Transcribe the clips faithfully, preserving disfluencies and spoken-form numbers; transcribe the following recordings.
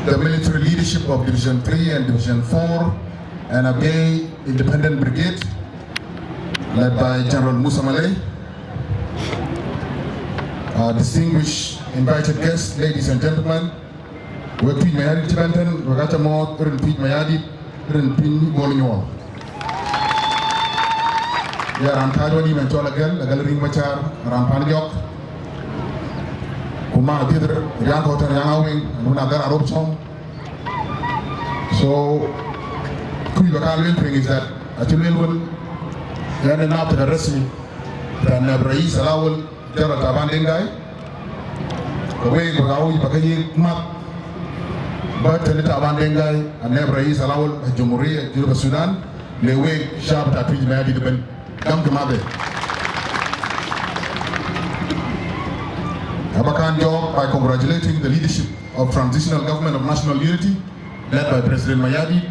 The military leadership of Division three and Division four and Abyei Independent Brigade, led by General Musa Malay. Uh, distinguished invited guests, ladies and gentlemen, wek Tuic Mayardit cï bɛ̈n tɛ̈n, wek acä mɔ̈ɔ̈th rin Tuic Mayardit, rin piny Bol Nyuɔɔl. Ya raan kääc wën yï mɛn cɔl Agɛl, Agɛl Riŋ Macar, raan Panyɔk. Ku ma dhiëth riaŋ kɔ̈u tɛ̈n riaŋ Awëŋ, wën adhɛr arop cɔm. So, kë wïc ba ka lueel tueŋ is that, acï lueel wën, yani, nabta rasmi, ta naib rais al-awwal, General Taban Deng Gai, ke wek ba ka wïc ba ke yiëk math, ba tënë Taban Deng Gai, anaib rais al-awwal al Jamhuriya Junub Sudan, le wek shab ta Tuic Mayardit ëbën. Gam kë madhe. Aba kan jɔɔk by congratulating the leadership of Transitional Government of National Unity, led by President Mayardit,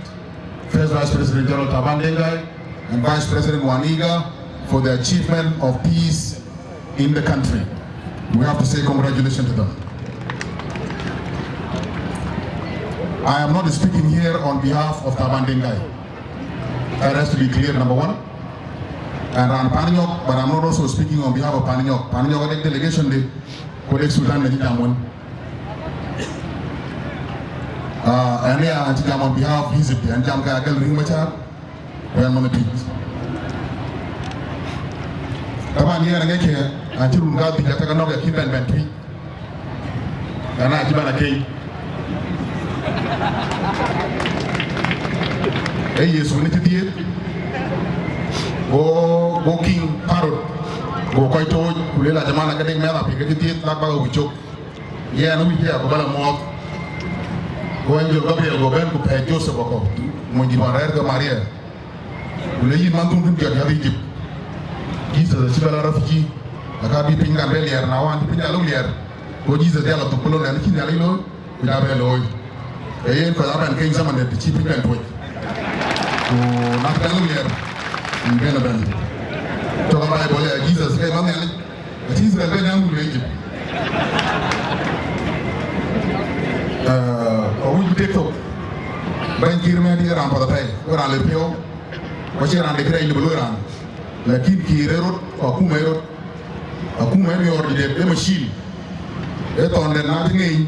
First Vice President General Taban Deng Gai, and Vice President Wani Igga for the achievement of peace in the country. We have to say congratulations to them. I am not speaking here on behalf of Taban Deng Gai. That has to be clear, number one. And raan Panyɔk, but I'm not also speaking on behalf of Panyɔk. Panyɔk adek delegation de, ku dek Sultan de cï jam wën. Uh, and yeah, acï jam on behalf of Hizb, and jam ke Agɛl Riŋ Macar, ku ɣɛn man Tuic. Taban, yɛn aŋic ke, acï run kadhïc atek nɔ̈k, akïn bɛ̈n bɛ̈n Tuic. Ɣɛn acï bɛ̈n akeny. Ee Yecu në cï dhiëëth, go, go King Herod, go kɔc tooc, ku lueel, ajamana, ke dek mɛnh apiɛth ke cï dhiëëth, lak bäk we cök. Yɛn wïc ya ku ba la muɔɔth. Go angel Gabriel go bɛ̈n ku pɛ̈ɛ̈c Joseph akɔ̈u, monydït wään rɛ̈ɛ̈r ke Maria. Ku le yïn, man, dhun kën jɔt yath Egypt. Jesus acï bɛ la refugee, aka bï piny kan bɛ liɛɛr, na wään cï piny alok liɛɛr, go Jesus dhial a thuk, ku lon ɛn cï Nhialic looi, ku ja bɛ looi. Ee yen kɔc abɛn keny zaman dɛ̈t cï piny bɛn tuɔc. Ku na bɛ alok liɛɛr, yïn bɛn abɛn. Tök a Bible ya Jesus ke man Nhialic. Ëcï Israel bɛ̈n an, wun Egypt. Ee, awïc bï tek thok. Bɛ̈ny Kiir Mayardit ë raan path apɛi, ku raan le piɔ̈u, ku acie raan de kërɛɛc lëu bï looi raan. Lakin Kiir ë rot, ku akuma ë rot, akuma ë miɔɔr dït ë machine. Ë thɔn dɛ̈t na cï ŋeny,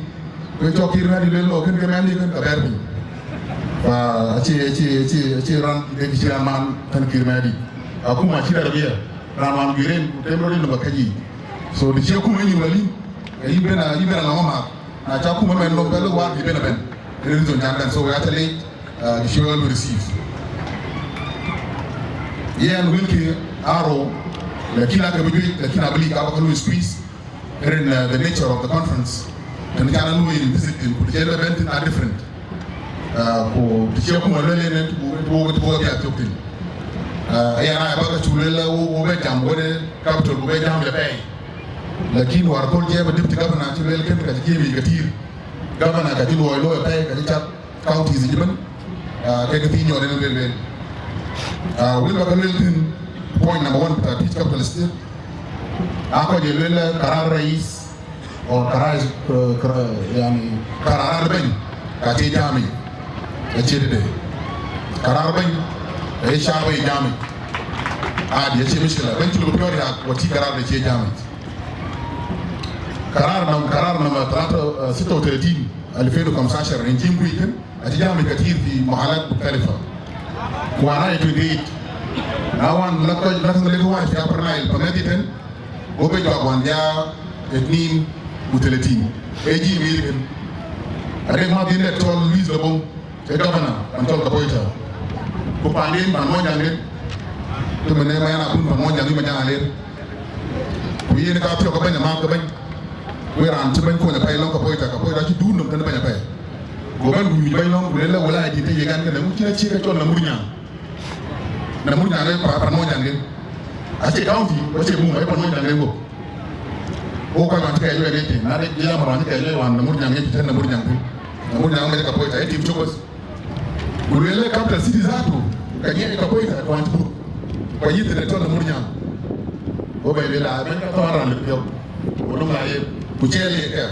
ku ë cɔk Kiir Mayardit lueel, lɔ kën ke mɛnhdï kën ka bɛ̈ɛ̈r piny. Fa acie, acie, acie, acie raan de kë cï raan man tën Kiir Mayardit. Akuma acï dɛ̈t abï ya. Raan wään guiir en, ku tem rɔt en nɔm ba kɛ̈c yiic. So, të cï akuma ë nyïm lɔ lïm, ke yïn ben a, yïn ben a lɔ̈ŋ amääth. Na cï akuma mɛn nɔm bɛ lɔ waar, yïn ben a bɛ̈n. Ënë reason can bɛ̈n. So, we actually, uh, the show will receive. Yɛn wëlkï aa rou, lakin ake bï juëc, lakin abï lik aba ke lui squeeze. Rin, uh, the nature of the conference. Tën can a lui in visit in, ku të cï lɔ bɛ̈n thïn are different. Ah, ku të cï akuma lueel en, të buk, të buk, të buk abï a thiök thïn. Ah, aya na aba ka cuk lueel, wo, wo bɛ jam, wën ë capital, ku bɛ jam le pɛi. Lakin wäär kööl jɛ bɛ deputy governor cï lueel kën ka cï jiëëm yic ka tïr. Governor ka cï luɔi looi apɛi, ka cï cath counties yic ëbën. Ah, ke kë thiin nyɔɔt en lueel lueel. Ah, wël ba ka lueel thïn, point number one, bita Tuic Capital State. Aa kɔc ye lueel karar rais, or karar, eh, kara-, yani, kararat bɛ̈ny, ka cie jam yic, acie tëde. Karar bɛ̈ny, ee shab ye jam yic. Adi, acie mishkila. Bɛ̈ny cï lɔ piɔ̈ɔ̈r riääk, wa cï karar de cie jam yic. Karar nam, karar nam talata, eh, sita wa talatin, alfin wa khamsashar, rin jim kuic kën, acï jam yic katir fi mahalat mukhtalifa. Ku ana ye twenty eight. Na wan la kɔc, la kɔc le ku wan fi Upper Nile, pa mɛdhi tën, go be juak wan ya itnin wa talatin. Ee jim yic kën. Adek ma dhïn dɛ cɔl Louis Lobong, ee governor pan cɔl Kapoeta. Ku panden pan Monyjäŋ den, të mën ë Mayen Abun pan Monyjäŋ, yï Majaŋ Aler. Ku yen ka thiɔ̈k ke bɛ̈ny amääth ke bɛ̈ny. Wek raan cï bɛ̈ny kony apɛi lɔŋ Kapoeta, Kapoeta cï duut nɔm tënë bɛ̈ny apɛi. Go bɛ̈n ku nyuc bɛ̈ny lɔ̈ŋ, ku lël lɛ, wilaya dït të ye ɣɛn kënë, ŋö cïn acïk ke cɔl Namur Nyaŋ. Namur Nyaŋ ë pa-, pan Monyjäŋ den. Acie county, ku acie boma, ë pan Monyjäŋ den guɔ̈p. Wo kɔc wan cï kɛɛc wek ëtï, na de jam wan cï kɛɛc wek wan Namur Nyaŋ ëtï, tën Namur Nyaŋ thïn. Namur Nyaŋ ŋic Kapoeta, ë tim cök bas. Ku lueel ë capital city zatu, ka nyiɛc Kapoeta, ku wään cï but. Ku ayï thïn ë tɔ̈ Namur Nyaŋ. Go bɛ̈ny lueel, aa, bɛ̈ny ka thɔ̈n raan lë piɔ̈u. Ku luk la yen, ku cɛɛl ye kɛ̈ɛ̈r.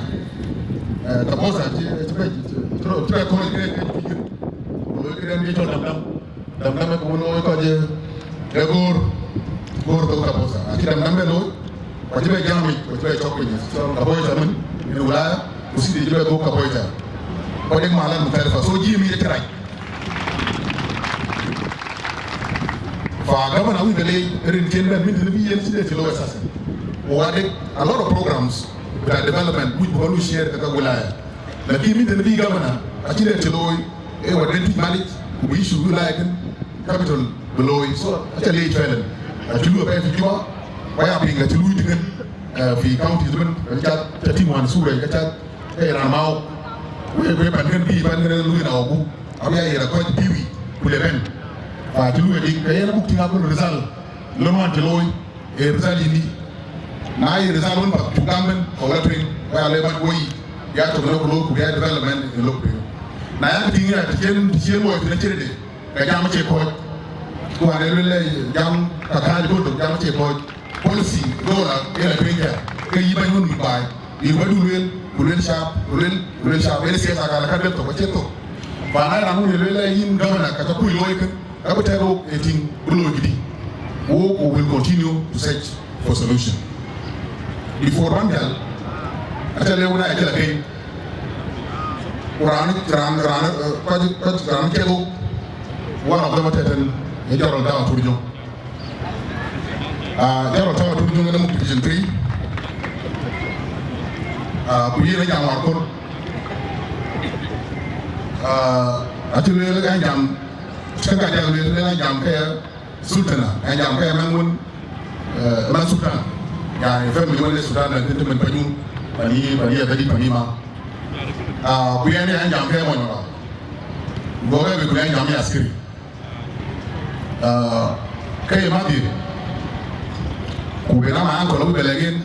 Eh, Kapoeta cï, cï bɛ̈ny, cï, cï Cï bɛ kɔc ke ke cï yïn. Looi këden ke cɔl damdam. Damdam ë ku looi kɔc ë, ë goor. Goor thok Kaposa. Acï damdam bɛ looi. Ku acï bɛ jam yic, ku acï bɛ cɔk piny. Cɔl Kaposa mën, në wilaya, ku city cï bɛ dhuk Kaposa. Kɔc ë mahala mukhtalifa. So, jiim yic acï rac. Fa governor wïc bɛ leec, rin cen bɛ̈n mïn tënë bï yen cï dee cï looi assassin. Ku adek a lot of programs, bï development, wïc bï kɔn lu share ke ka wilaya. Lakin mïn tënë bï governor, acï dee cï looi, ee wa den tuc Malic, ku bï issue wilaya kën, capital bï looi. So, aca leec fɛlɛn. Acï lu apɛi fi Juba, wa ya piŋ acï luui tëkën, eh, fi counties ëbën, ka ca, ca tim wan sura, ka ca, ka ye raan mau. Ku, ku ye pan kën bï, pan kën luui na wabu. Abï ya yera kɔc bï wic, ku le bɛ̈n. Fa cï luui adik, ka yen abuk tïŋ akun result, lon wan cï looi, ee result yïn dï. Na ye result wën path, cuk gam bɛ̈n, ka wala tueŋ, wa ya le mat woi, ya tök lok looi, ku bï ya development ë lok tueŋ. Na ya tïŋ ya, të cien, të cien luɔi tënë cï rede, ka jam acie kɔc. Ku wan ë luel lɛ jam ka kääc bɔ̈ thok, jam acie kɔc. Policy, gola, ë la tueŋ ya, ke yï bɛ̈ny wën wïc baai. Yï bä du luel, ku luel sharp, ku luel, ku luel sharp. Ënë siasa ka la ka duel thok, acie thok. Fa na raan wun ye luel la yïn governor, ka ca kuc looi kën, ka bï tɛ̈ɛ̈r wok ë tïŋ, bï looi këdï. Wok, we will continue to search for solution. Before ban jäl, aca lëu na acï la keny. Ku raan, raan, raan, eh, kɔc, kɔc, raan cek wok, one of them ateten, ë General Dawa Turjo. Ah, General Dawa Turjo ënë muk Division three. Ah, ku yen ë jam war kor. Ah, acï lueel ë jam, cï ka jam lueel ë jam ke Sultana, ë jam ke man wun, eh, man Sultan. Yani, family wun ë Sultan, na tëtë man panyun, pani, pani ya dadi pani ma. Ah, ku yen ë jam ke mɔny wala. Go ke ku ë jam ya askari. Ah, ke ye madhi, ku ben ama uncle abï bɛ lɛ̈k yen,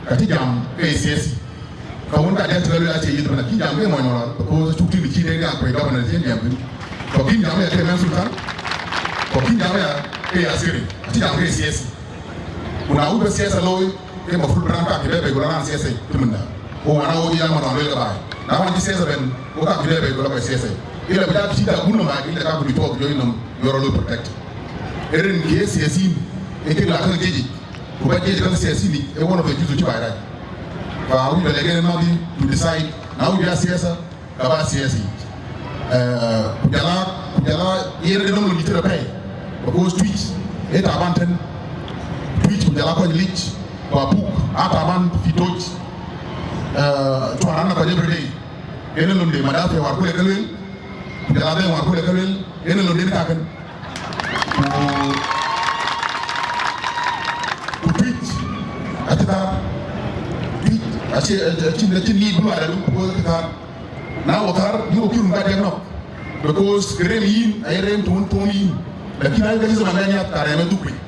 ka cï jam ke ye siasi. Ka wun ka diɛt cï bɛ lueel acie yith bɛ̈n, lakin jam ke mɔny wala, because cuk tïŋ cï dee ke akuɛc governor cï jam thïn. Ku kïn jam ya ke man Sultan, ku kïn jam ya ke ye askari, acï jam ke ye siasi. Ku na wïc bï siasa looi, ke mafrud bï raan kak cï bɛ̈ɛ̈i bei, ku la raan siasa cï mïnda. Ku wan a wok ya ma raan luel ke baai. Na wan cï siasa bɛ̈n, ku kak cï bɛ̈ɛ̈i bei, ku la kɔc siasa. Ila bï dak cï dak gun nɔm baai, ila kak bï tuɔɔk jɔ yï nɔm, yɔr a looi protect. Ë rin ke siasin, ë kek la käŋ jiëc yic. Ku ba jiëc käŋ siasin yic, ë one of the juzu cï baai rac. Fa wïc bɛ lɛ̈k en madhi to decide, na wïc bï ya siasa, ka ba siasa yic. Eh, ku jala, ku jala, yen ë nɔm lon dït apɛi. Because Twic, ë taban tën. Twic ku jala kɔc Lic, ku Apuk, a taban fi Toc. Eh, cuar an na kɔc every day. Yen ë lon de Madafi war kule ke luel, ku jala de war kule ke luel, yen ë lon de ni kakën. Ku, ku Twic, acï thar. Twic, acï, acï, acï ni duar, ku acï thar. Na wä thar, yï wä kï rum ka diɛk nɔ̈k. Because kë rem yïn, aye rem tuun tuun yïn. Lakin aye ka cï zaman dɛn yath, ka rem ë dhuk piny.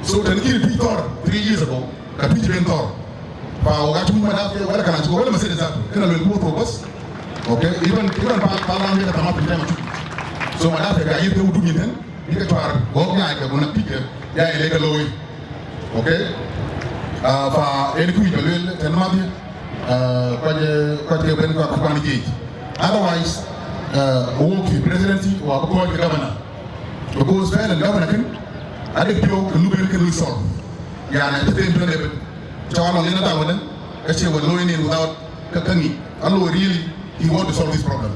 So, tën kïn Twic thɔ̈r three years ago, ka Twic ben thɔ̈r. Fa wä ka tuny Madafi, wala kana cï wä wala Mercedes zatu. Këna luel ku thok bas. Okay? Even, even pa, pa ran de ka tama piny tama cuk. So, Madafi ka yïr ke wuduk nyin tën, bï ke cuar, gɔ̈k nyaai ke, ku na Twic ke, ya ye le ke looi. Okay? Ah, fa en kë wïc ba lueel tën madhi, ah, kɔc, kɔc ke ben kɔc kuan jiëc. Otherwise, ah, wok fi presidency, wa bï kɔc ke governor. Because fɛɛl en governor kën, ade piɔ̈u kë luk en kë lui solve. Yani, acï them tën ebe. Cɔl alɔ yen adhal wënë, ka cie wën looi nin without ka, ka ŋic. Alo really, he want to solve this problem.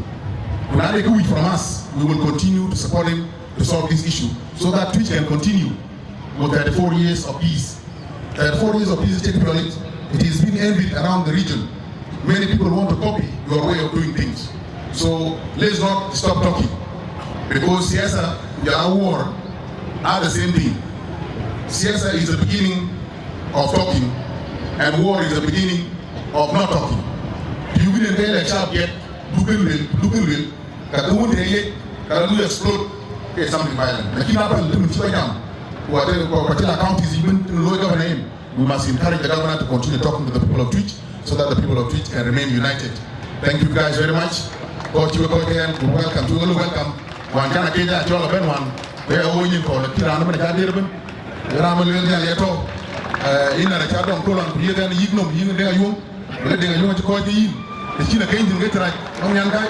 Ku na de kë wïc from us, we will continue to support him to solve this issue so that Twic can continue with thirty-four years of peace. Thirty-four years of peace, take it or leave it. It is being envied around the region. Many people want to copy your way of doing things. So let's not stop talking. Because siasa and war are the same thing. Siasa is the beginning of talking, and war is the beginning of not talking. You will tell a sharp yet, look at will, look at will, ka ke wun të ye, ka la lu explode ke something violent. Lakin apɛl të mën cï ba jam, ku atë, ku, ku acï la counties yï bën të looi governor yen, we must encourage the governor to continue talking to the people of Twic so that the people of Twic can remain united. Thank you guys very much. Kɔc cï we kɔc ke yɛn, ku welcome, cï we lu welcome. Wan can a kec a cɔl a ben wan, we a wo nyin kɔn, lakin raan ëbën aca der ëbën. Raan ëbën lueel nhial ye tɔ̈. Eh, yïn ara ca dɔm tɔ̈ lan, ku yï kɛn yïk nɔm, yïn Deŋ Ayuɔŋ. Wala Deŋ Ayuɔŋ acï kɔc ke yïn. Të cïn a keny thïn ke cï rac, ɣɔn nyan kai.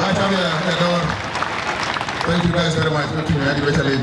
Wek aca ya, ya dɔ̈ɔ̈r. Thank you guys very much. Wek tïŋ ya dï wek ca leec.